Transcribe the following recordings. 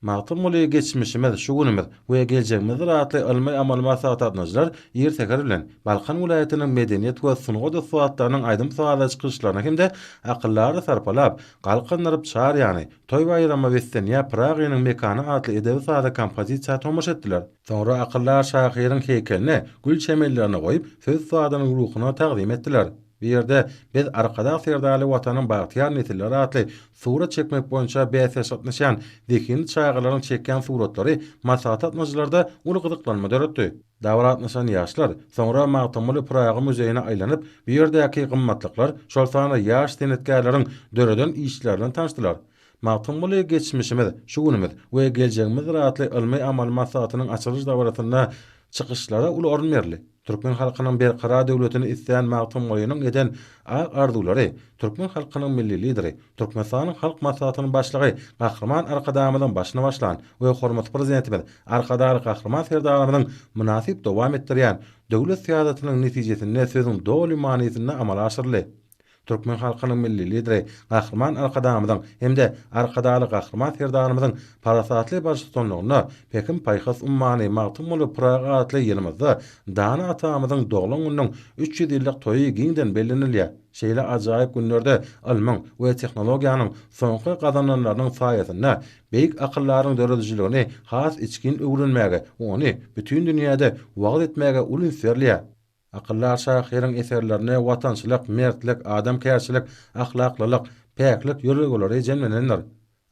Magtymguly geçmişimiz, şu günümiz we geljegimizdir atly ylmy-amaly maslahata gatnaşyjylar ir säher bilen Balkan welaýatynyň medeniýet we sungat ussatlarynyň aýdym-sazly çykyşlaryna hem-de akyldary sarpalap, galkyndyryp çar ýany toý-baýrama beslenýär Pyragynyň mekany atly edebi-sazly kompozisiýa tomaşa etdiler. Soňra akyldar şahyryň heýkeline gül çemenlerini goýup, söz ussadynyň ruhuna tagzym etdiler. Bu ýerde Biz Arkadag Serdarly Watanyň bagtyýar nesilleri atly surat çekmek boýunça bäsleşige gatnaşýan zehinli çagalaryň çekýän suratlary maslahata gatnaşyjylarda uly gyzyklanma döretdi. Dabara gatnaşan ýaşlar soňra Magtymguly Pyragy muzeýine aýlanyp, bu ýerdäki gymmatlyklar, şol sanda ýaş senetkärleriň döreden işleri bilen tanyşdylar. Magtymguly geçmişimiz, şu günümiz we geljegimizdir atly ylmy-amaly maslahatynyň açylyş dabarasynda çykyşlara uly orun berildi. Türkmen halkynyň berkarar döwletini islän Magtymgulynyň eden ak arzuwlary türkmen halkynyň Milli Lideri, Türkmenistanyň Halk Maslahatynyň Başlygy Gahryman Arkadagymyzyň başyny başlan we hormatly Prezidentimiz Arkadagly Gahryman Serdarymyzyň mynasyp dowam etdirýän döwlet syýasatynyň netijesinde sözüň doly manysynda amala aşyryldy. Türkmen halkynyň Milli Lideri Gahryman Arkadagymyzyň hem-de Arkadagly Gahryman Serdarymyzyň parasatly baştutanlygynda Pähim-paýhas ummany Magtymguly Pyragy atly ýylymyzda dana atamyzyň doglan gününiň 300 ýyllyk toýy giňden bellenilýär. Şeýle ajaýyp günlerde ylmyň we tehnologiýanyň soňky gazananlarynyň saýasynda beýik akyldaryň döredijiligini has içgin öwrenmäge we ony bütin dünýäde wagyz etmäge uly üns berilýär. Akyldar şahyryň eserlerinde watançylyk, mertlik, adamkärçilik, ahlaklylyk, päklik ýörelgeleri jemlenendir.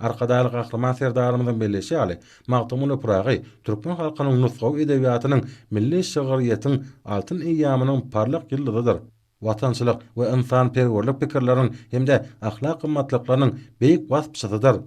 Arkadagly Gahryman Serdarymyzyň belleýşi ýaly, Magtymguly Pyragy türkmen halkynyň nusgawy edebiýatynyň milli şygryýetiň altyn eýýamynyň parlak ýyldyzydyr. Watançylyk we ynsanperwerlik pikirleriniň hem-de ahlak gymmatlyklarynyň beýik waspçysydyr.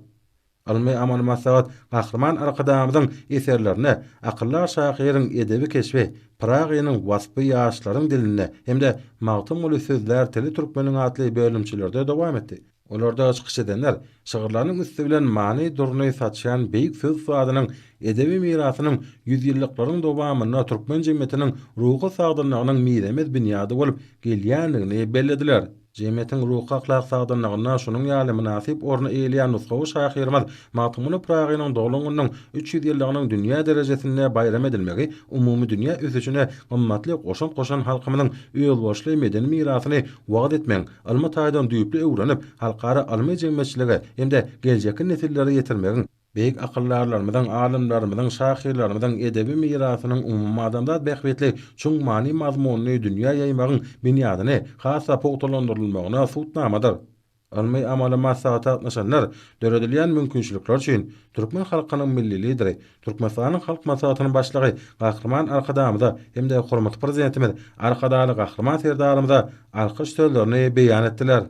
Ylmy-amaly maslahat Gahryman Arkadagymyzyň eserlerinde akyldar şahyryň edebi keşbi, Pyragynyň waspy ýaşlaryň dilinde hem-de Magtymguly sözlär tili türkmeniň atly bölümçelerde dowam etdi. Olarda çykyş edenler şygyrlarynyň üsti bilen many duruny saçýan beýik söz ussadynyň edebi mirasynyň ýüzýyllyklaryň dowamynda türkmen jemgyýetiniň ruhy sagdynlygynyň mizemez binýady bolup gelýändigini bellediler. Jemgyýetiň ruhy-ahlak sagdynlygynda şunuň ýaly mynasyp orny eýeleýän nusgawy şahyrymyz Magtymguly Pyragynyň doglan gününiň 300 ýyllygynyň dünýä derejesinde baýram edilmegi umumydünýä ösüşine gymmatly goşant goşan halkymyzyň özboluşly medeni mirasyny wagyz etmegiň, ylmy taýdan düýpli öwrenip, halkara ylmy jemgyýetçilige hem-de geljekki nesillere ýetirmegiň, Beýik akyldarlarymyzyň, alymlarymyzyň, şahyrlarymyzyň edebi mirasynyň umumadamzat bähbitli çuň many-mazmunyny dünýä ýaýmagyň binýadyny has-da pugtalandyrylmagyna subutnamadyr. Ylmy-amaly maslahata gatnaşanlar döredilýän mümkinçilikler üçin türkmen halkynyň Milli Lideri, Türkmenistanyň Halk Maslahatynyň Başlygy Gahryman Arkadagymyza hem-de hormatly Prezidentimiz Arkadagly Gahryman Serdarymyza alkyş sözlerini beýan etdiler.